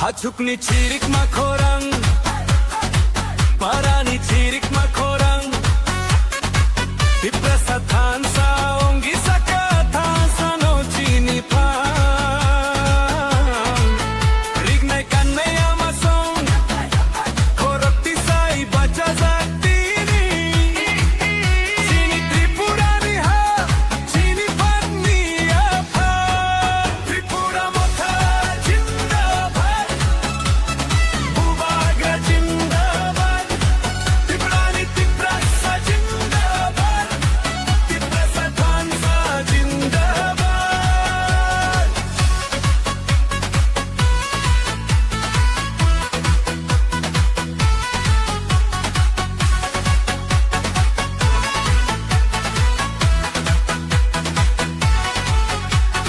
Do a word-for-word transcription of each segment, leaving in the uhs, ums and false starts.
Hachukni chirikma khorang, parani chirikma khorang. Tiprasa thansa ongwi saka thansa no chini phan. Rignai kannai ama song, khorok tisai bachajak tini. Chini Tripurani ha, chini phanni apha. Tripura Motha jindabad, Bubagra jindabad, Tiprani Tiprasa jindabad, Tiprasa thansa jindabad.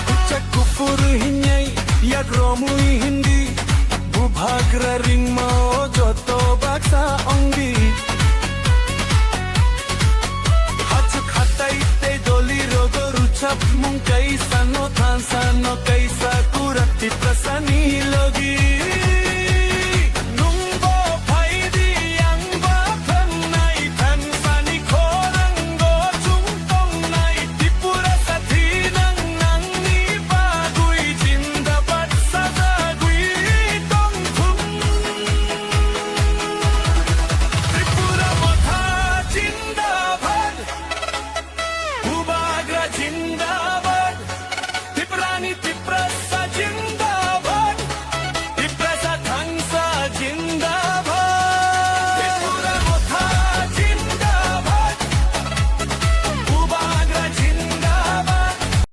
Kuchak kufur hinyai, yak romwi hindi, Bubagra ringma o joto baksa ongdi. Hachuk hatai tei doli rogo ruchap mung kaisa no thansa no kaisa kurak Tiprasani